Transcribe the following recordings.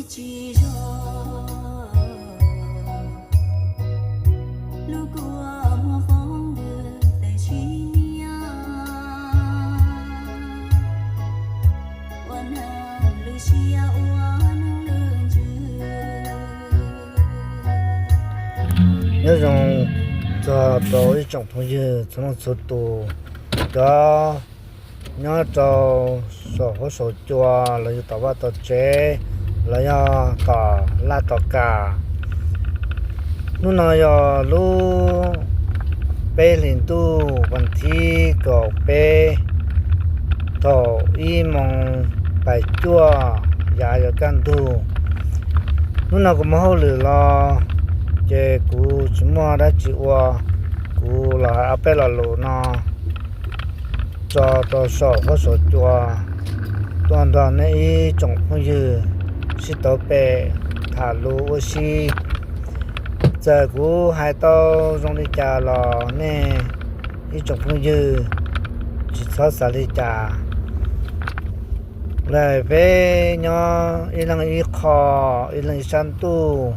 Tsis zoo lub kua muag foob ntws tes sib niab, ua neeg lub siab ua neeg lub ntsws. Nyob zoo txog rau ib tsoom phooj ywg txhua leej txhua tus, cov nyob rau saum huab saum cua los yog tom vaj tom tsev los yog tom laj tom kam. Hnub no yog lub peb hlis ntuj vas thib kaum peb thaum ib moos pais cuaj yav yuav kaj ntug. Hnub no kuv muaj hauj lwm los ces kuv tsis muaj dab tsi ua, kuv los hais ob peb lo lus no tso rau saum huab saum cua tuaj nrog nej ib tsoom phooj ywg sib tau pem tham lus ua si. Txawm kuv hais tau zoo li cas los nej ib tsoom phooj ywg tsis txhob xav li cas. Lawm peb nyob ib leeg ib qho, ib leeg ib sab ntuj,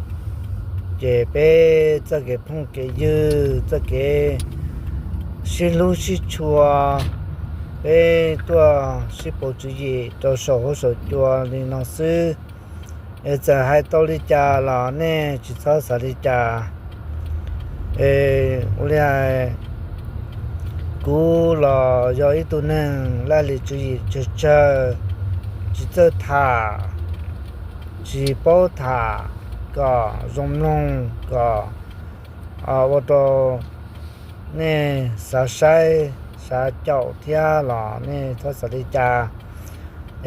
ces peb txoj kev phooj kev ywg, txoj kev sib hlub sib tshua, peb tuaj sib pauv tswv yim rau saum huab saum cua li no xwb. Es txawm hais tau li cas los nej tsis txhob xav li cas. Es ua li hais, kuv los yog ib tug neeg laj lim tswv yim tsawg tsawg, tsis txawj tham, tsis paub tham kom zoo mloog, kom ua rau nej xav saib xav caum thiab los nej txhob xav li cas.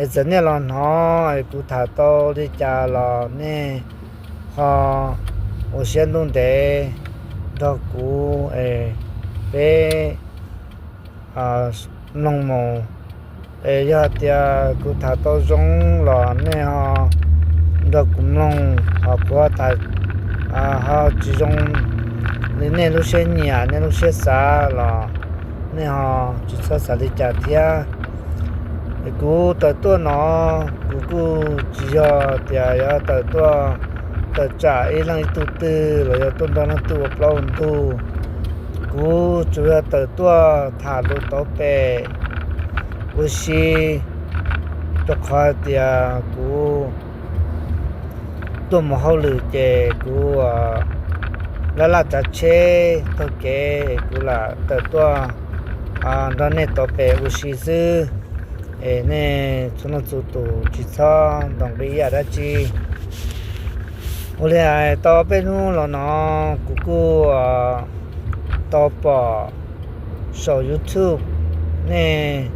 Es txawm nej los hnov es kuv tham tau li cas los nej ho ua siab ntuj ntev nrog kuv es peb mloog mus. Es yog tias kuv tham tau zoo los nej ho nrog kuv mloog, ho kuv ho tham ho tsis zoo li nej lub siab nyiam nej lub siab xav los nej ho tsis txhob xav li cas thiab. Es kuv tawm tuaj no, kuv kuj tsis yog tias yog tawm tuaj tawm tsam ib leej ib tug twg los yog tuaj nrog leej twg ua plaub ua ntug. Kuv tsuas yog tawm tuaj tham lus tauv pem ua si, rau qhov tias kuv tuaj mus hauj lwm ces kuv laj laj tsav tsheb taug kev, kuv lam tawm tuaj nrog nej tauv pem ua si xwb. Es nej txhua leej txhua tus tsis txhob ntaus nqi ib yam dab tsi. Ua li hais tau peb hnub los no kuv kuj tau pom saum YouTube nej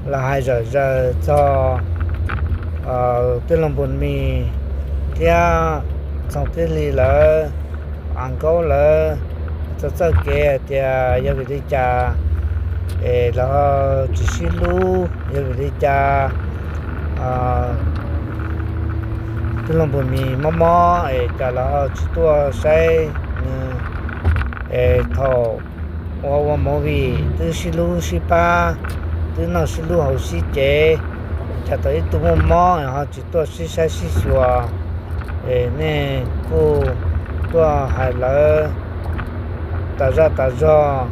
los hais zom zaws txog tij laug Npus Mis thiab Txoov Tij Hli lawv, Av Nkaub lawv, txog txoj kev hais tias yog vim li cas es lawv tsis sib hlub, yog vim li cas tij laug Npus Mis mob mob es cas lawv ho tsis tuaj saib nws. Es thaum ua ua movie twb sib hlub sib pab, twb noj sib hlub haus sib cev, cas thaum ib tug muaj mob ho tsis tuaj sib saib sib xyuas. Es nej kuj tuaj hais lawv tas zaj tas zog,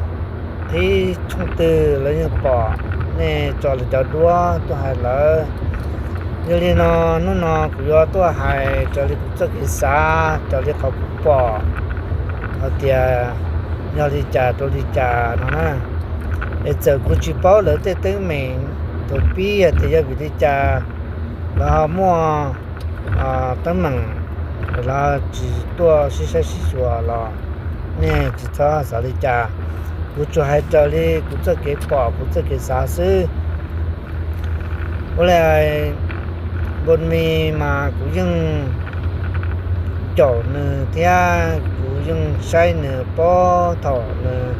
qhib tshooj twg lawv yeej pom nej tso lawv cov duab tuaj hais lawv. Yog li no, hnub no kuv yuav tuaj hais raws li kuv txoj kev xav, raws li qhov kuv pom hais tias yog li cas rau li cas no na. Es txawm kuv tsis paub lawv tej teeb meem thaum pib hais tias yog vim li cas lawv ho muaj teeb meem, lawv tsis tuaj sib saib sib xyuas los nej tsis txhob xav li cas. Kuv tsuas hais raws li kuv txoj kev pom kuv txoj kev xav xwb. Ua li, Npus Mis mas kuv yeej caum nws thiab kuv yeej saib nws puag thaum nws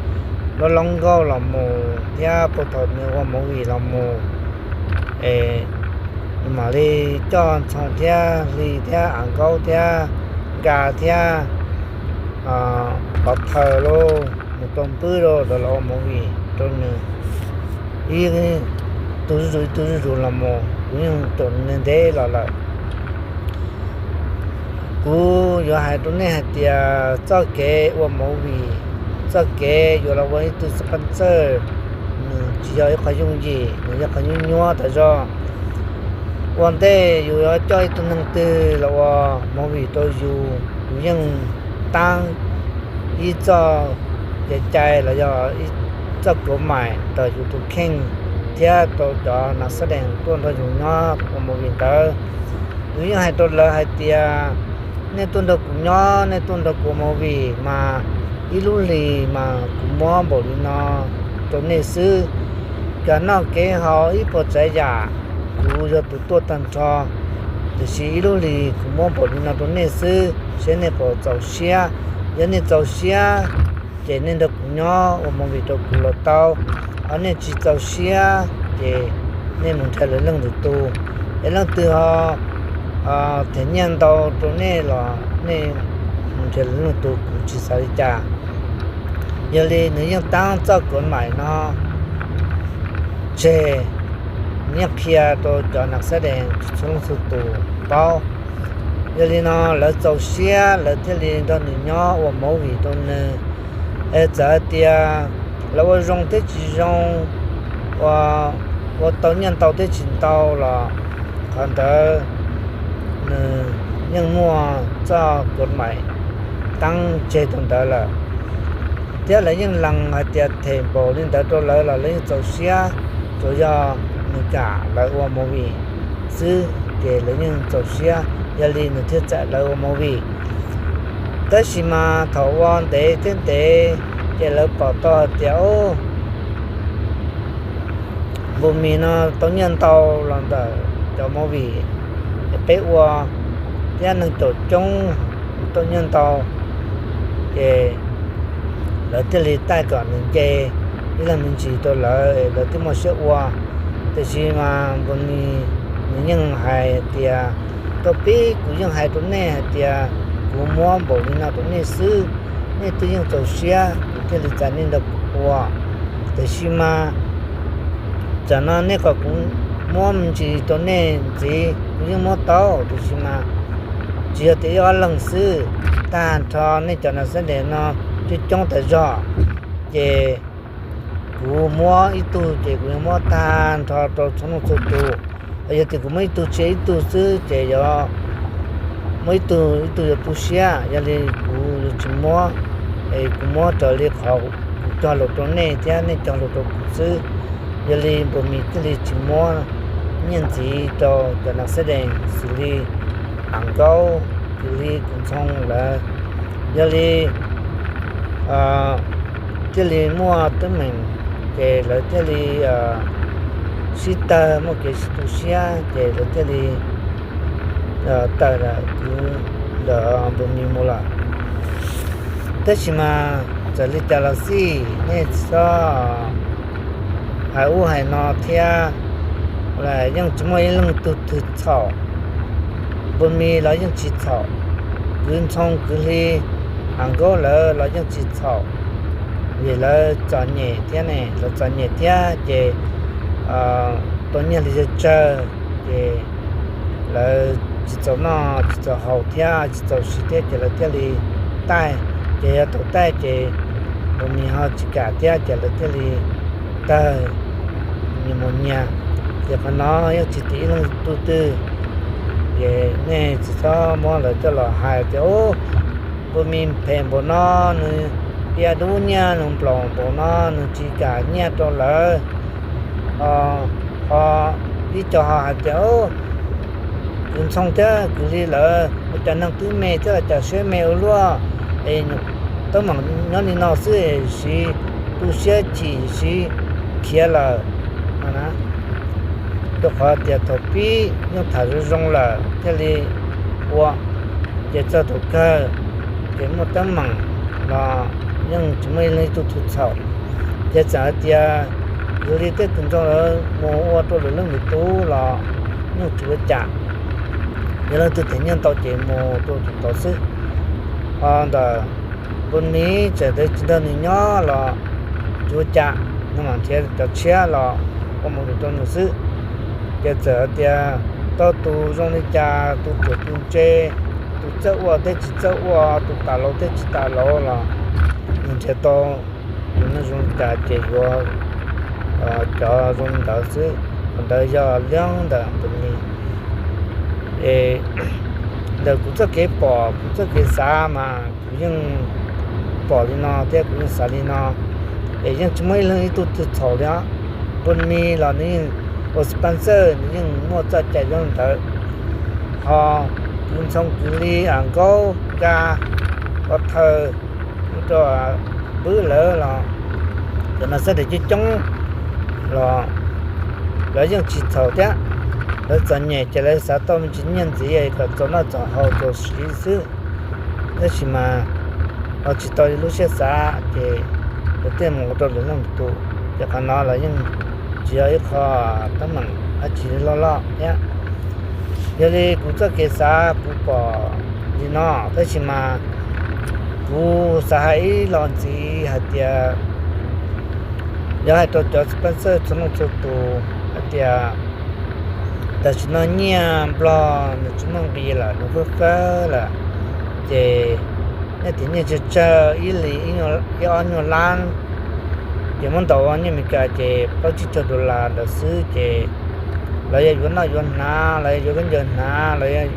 loj loj nkauj los mus thiab puag thaum nws ua movie los mus. Es mam li coj Ntxhoo thiab Hli thiab Av Nkaub thiab Nkas thiab Pov Thawm lauj mus rau Npwb rau lawv los ua movie rau nws. Ib tug zuj zus ib tug zuj zus los mus, kuv yeej caum nws ntev los lawm. Kuv yuav hais rau nej hais tias txoj kev ua movie, txoj kev yuav los ua ib tug sponsor, nws tsis yog ib qho yooj yim, nws yog qhov nyuaj nyuaj tas zog. Ua ntej yus yuav coj ib tug neeg twg los ua movie rau yus, yus yeej taab ib txoj kev cai los yog ib txoj kuv maim ntawm yus tus kheej thiab rau cov nas xab dees tuaj nrog yus nyob ua movie ntawd. Yus yeej hais rau lawv hais tias, nej tuaj nrog kuv nyob, nej tuaj nrog kuv ua movie mas ib lub hlis mas kuv muab npaum li no rau nej xwb. Kev noj kev haus ib puas tsav yam kuv yog tus tuaj tag nrho, tiam sis ib lub hlis kuv muab npaum li no rau nej xwb, seb nej puas txaus siab. Yog nej txaus siab ces nej nrog kuv nyob ua movie rau kuv los tau, ho nej tsis txaus siab ces nej mus nrhiav lwm leej lwm tus. Es leej twg ho them nyiaj ntau rau nej los nej mus nrhiav lwm leej tus, kuv tsis xav li cas. Yog li nws yeej taab txoj kuv maim no tseg, nws yeej qhia rau cov nas xab dees txhua leej txhua tus paub. Yog li no lawv txaus siab lawv thiaj li nrog nws nyob ua movie rau nws. Es txawm hais tias lawv ua zoo thiab tsis zoo, ua tau nyiaj ntau thiab tsis ntau los qhov ntawd nws yeej muaj txoj kuv maim taab tseg rau ntawd lawm. Thiab lawv yeej lees hais tias them npaum li ntawd rau lawv los lawv yeej txaus siab, tsuas yog nws kam lawv ua movie xwb ces lawv yeej txaus siab, yog li nws thiaj txawm lawv ua movie. Tab sis mas thaum ua ntev thiab ntev ces lawv pom tau hais tias, o, Npus Mis no tau nyiaj ntau los ntawm cov movie peb ua, thiab neeg caum coob tau nyiaj ntau, ces lawv thiaj li taij kom nws nce ib leeg me ntsis rau lawv, lawv thiaj muaj siab ua. Tiam sis mas Npus Mis nws yeej hais tias, tau pib kuv yeej hais rau nej hais tias kuv muab npaum li no rau nej xwb, nej twb yeej txaus siab kuv thiaj li txais nej nrog kuv ua. Tiam sis mas tsam no nej kom kuv muab me ntsis rau nej ntxiv kuv yeej muab tau, tiam sis mas tsis yog tias ib ob leeg xwb, tag nrho nej cov nas xab dees no coob coob tas zog, ces kuv muab ib tug ces kuv yeej muab tag nrho rau txhua leej txhua tus. Yog tias kuv muab ib tug tseg ib tug xwb ces yuav muab ib tug ib tug yuav tu siab, yog li kuv yuav tsis muab, es kuv muab raws li qhov kuv cog lus rau nej thiab nej cog lus rau kuv xwb. Yog li Npus Mis thiaj li tsis muab nyiaj ntxiv rau cov nas xab dees xws li Am Nkaub, Kwm Hli, Kub Ntxhoo lawm. Yog li thiaj li muaj teeb meem, ces lawv thiaj li sib tawg, muaj kev sib tu siab, ces lawv thiaj li tawm ntawm Npus Mis mus lawm. Tab sis mas txawm li cas los xij, nej txhob hais ub hais no thiab, yeej tsis muaj ib leej tug twg txhaum. Npus Mis los yeej tsis txhaum, Kub Ntxhoo, Kwm Hli, Am Nkaub lawv los yeej tsis txhaum, vim lawv txom nyem thiab ne, lawv txom nyem thiab ces tau nyiaj li tsawg tsawg, ces lawv tsis txaus noj tsis txaus haus thiab tsis txaus siv thiab ces lawv thiaj li taij. Ces yog thaum taij ces Npus Mis ho tsis kam thiab ces lawv thiaj li tawg nyias mus nyias. Ces qhov no yeej tsis tim ib leej tug twg, ces nej tsis txhob muab lawv coj los hais tias, o, Npus Mis phem npaum no, nws pia dub nyiaj, nws nplaum npaum no, nws tsis kam nyiaj rau lawv. Ho ib co ho hais tias, Kub Ntxhoo thiab Kwm Hli lawv ua cas neeg twb me thiab los cas siab me ua luaj, es teeb meem nyob li no xwb, siv tu siab chim siv khiav lawm. Rau qhov tias thaum pib yeej tham zoo zoo lawm thiaj li ua, ces txog thaum kawg ces muaj teeb meem los yeej tsis muaj ib leej tug twg txhaum. Ces txawm hais tias Kwm Hli thiab Kub Ntxhoo lawv mus ua rau lwm leej lwm tus los yeej tsis ua cas, yog leej twg them nyiaj ntau ces mus rau tus tod xwb. Ho ntawm Npus Mis txawm tias tsis nrog nws nyob los tsis ua cas, nws mam nrhiav cov tshiab los ua mus rau nws xwb. Ces txawm hais tias tau tus zoo li cas, tus ruam tus ntse, tus txawj ua thiab tsis txawj ua, tus tas laus thiab tsis tas laus los nws nrhiav tau tus neeg zoo li cas ces yuav cov zoo li ntawd xwb. Qhov ntawd yog liab ntawm npus ni. Ntawm kuv txoj kev pom, kuv txoj kev xav mas kuv yeej pom li no thiab kuv yeej xav li no, es yeej tsis muaj ib leeg ib tug twg txhaum li os. Npus ni los nws yeej ua sponsor, nws yeej muaj txoj cai zoo li ntawd. Ho kwv ntxhoo kwv li Nkaub Nkaj, Pov Thawj, rau Npwb lawv los cov nas xab des coob coob los lawv yeej tsis txhaum thiab. Lawv txom nyem ces lawv xav tau me ntsis nyiaj ntxiv kom txaus noj txaus haus txaus siv xwb. Tab sis mas ho tsis tau li lub siab xav ces lawv thiaj mus ua rau lwm leej lwm tus. Ces qhov no los yeej tsis yog ib qho teeb meem dab tsi loj loj thiab. Yog li kuv txoj kev xav kuv pom li no, tab sis mas kuv xav hais ib los ntxiv hais tias yog hais rau cov sponsor txhua leej txhua tus hais tias tam sim no nyiaj Nplog nws tsis muaj nqis lawm, nws fab fab lawm, ces nej tiv nyiaj tsawg tsawg ib li ib ob nyuag lab, ces muab ntaus ua nyiaj Amelikas ces plaub tsib caug dollar ntawd xwb ces lawv yog yuav noj yuav hnav, lawv yog yuav khaub ncaws hnav, lawv yog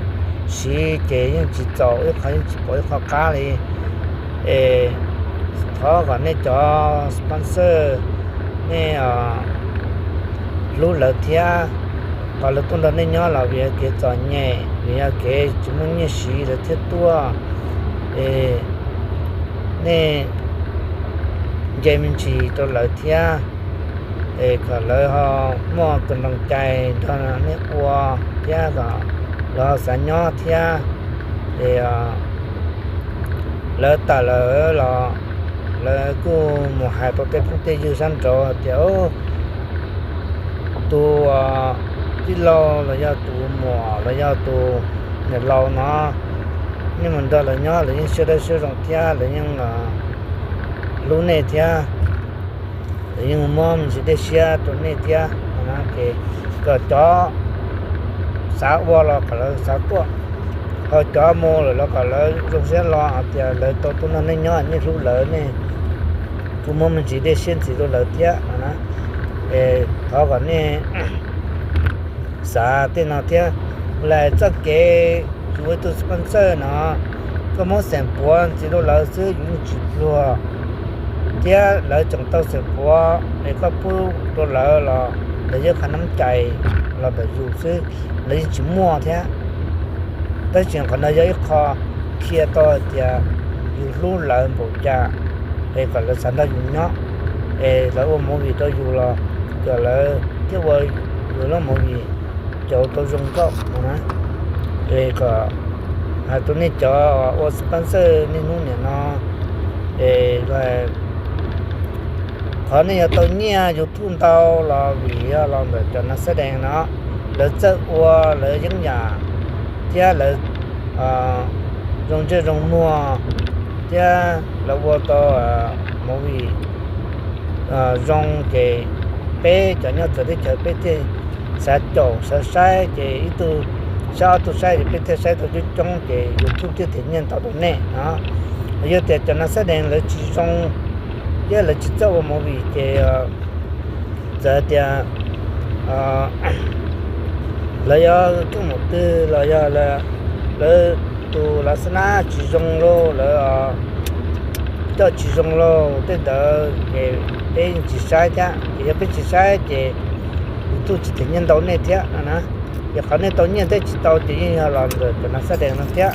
siv ces yeej tsis txaus ib qho, yeej tsis pom ib qho qab li. Es thov kom nej cov sponsor nej hlub lawv thiab. Qhov lawv tuaj nrog nej nyob los vim yog kev txom nyem, vim yog kev tsis muaj nyiaj siv lawv thiaj tuaj. Es nej nce me ntsis rau lawv thiab, es kom lawv ho muaj tus nploos cai nrog nej ua thiab kom lawv ho xav nyob thiab. Es lawv tawm lawm los lawv kuj mus hais rau tej phooj tej ywg sab nraud hais tias tus tij laug los yog tus muam los yog tus niam laus no, nej mus nrog lawv nyob lawv yeej siab dawb siab zoo thiab lawv yeej hlub nej thiab, lawv yeej muab me ntsis dej siab rau nej thiab. Ces kom cov xav ua los kom lawv xav tuaj, ho cov mus lawm los kom lawv zoo siab los hais tias lawv tau tuaj nrog nej nyob, nej hlub lawv, nej kuj muab me ntsis dej siab ntxiv rau lawv thiab no na. Es thov kom nej xav tej no thiab. Lawv txoj kev yuav ib tug sponsor no, koj muab xeem puav ntxiv rau lawv xwb yus yeej tsis pluag, thiab lawv tseem tau xeem puav es koj pub rau lawv los lawv yuav qhov neeb cai los ntawm yus xwb, lawv yeej tsis muaj thiab. Tab sis qhov no yog ib qho qhia tau hais tias yus hlub lawv npaum cas, es kom lawv xav nrog yus nyob, es lawv ua movie rau yus los kom lawv thiaj ua yus lub movie cov tau zoo nkauj no na. Es kom hais rau nej cov ua sponsor niaj hnub nim no, es qhov nej yuav tau nyiaj YouTube ntau los vim yog los ntawm cov nas xab dees no, lawv txawj ua, lawv yeeb yam, thiab lawv zoo ntsej zoo muag, thiab lawv ua tau movie zoo ces peb cov nyob txawv teb chaws peb thiaj xav caum xav saib, ces ib tug saib ob tug saib ces peb thiaj saib tau coob coob ces YouTube thiaj them nyiaj ntau rau nej no. Yog tias cov nas xab dees lawv tsis zoo, thiab lawv tsis txawj ua movie ces txawm tias lawv yuav keeb mus twg los yog lawv tus lav xab nab tsis zoo lauj, lawv coj tsis zoo lauj, tej ntawd ces peb yeej tsis saib thiab. Ces yog peb tsis saib ces YouTube tsis them nyiaj ntau nej thiab no na. Ces qhov nej tau nyiaj thiab tsis tau ces yeej yog los ntawm cov nas xab dees no thiab.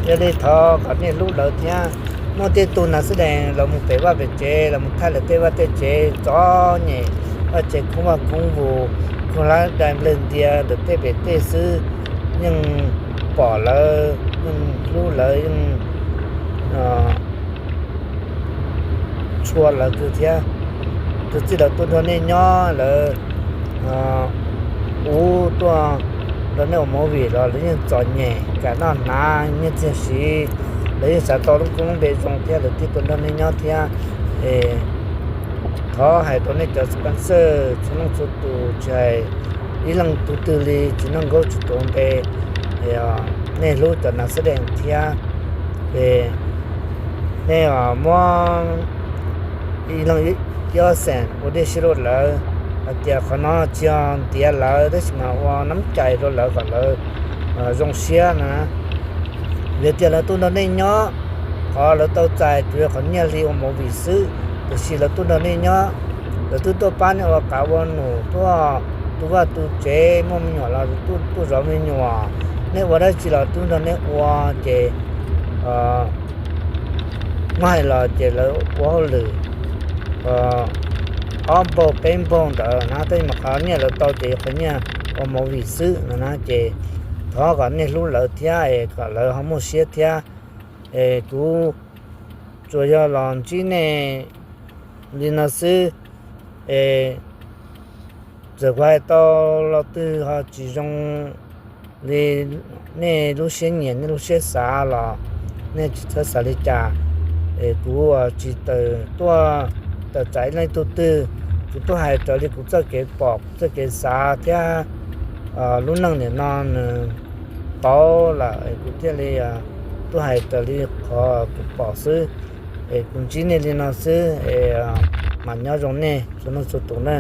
Yog li thov kom nej hlub lawv thiab. Muaj tej tug nas xab dees los mus pem vaj pem tsev, los mus thaij lawv tej vaj tej tsev txom nyem, vaj tsev khoob vaj khoob vus, khoom hlab dai nplawg ntia ntawm tej pem tej xwb, yeej pom lawv, yeej hlub lawv, yeej tshua lawv kawg thiab. Tus txij lawv tuaj nrog nej nyob, lawv ub tuaj nrog nej ua movie los lawv yeej txom nyem kam noj hnav nyiaj txiag siv, lawv yeej xav tau lub koob lub npe zoo thiab lawv thiaj tuaj nrog nej nyob thiab. Thov hais rau nej cov sponsor txhua leej txhua tus, tsis hais ib leej tus twg li, tsis noj nkaub tsis tuav npe, nej hlub cov nas xab dees thiab. Es nej muab ib leeg ib ob xees ua dej siab rau lawv, hais tias qhov no tsis yog ntiav lawv tab sis mas ua nab cai rau lawv kom lawv zoo siab na. Vim tias lawv tuaj nrog nej nyob, qhov lawv tau txais tsuas yog qhov nyiaj hli ua movie xwb, tiam sis lawv tuaj nrog nej nyob, lawv twb tuaj pab nej ua qav ua num, tuaj tu vaj tu tsev, muaj me nyuam los tuaj zov me nyuam, nej ua dab tsi los twb nrog nej ua, ces muab hais los ces lawv ua hauj lwm ob npaug peb npaug ntawd na, tab sis mas qhov nyiaj lawv tau ces yog qhov nyiaj ua movie xwb no na. Ces thov kom nej hlub lawv thiab es kom lawv ho muaj siab thiab. Es kuv tsuas yog los ntsib nej li no xwb. Es txawm kuv hais tau lo twg ho tsis zoo li nej lub siab nyiam nej lub siab xav los nej tsis txhob xav li cas. Es kuv tsis tawm tuaj tawm tsam ib leej tug twg, kuv tuaj hais raws li kuv txoj kev pom kuv txoj kev xav thiab lub neej nim no nws pauv lawm es kuv thiaj li tuaj hais raws li qhov kuv pom xwb. Es kuv ntsib nej li no xwb es mam nyob zoo nej txhua leej txhua tus na.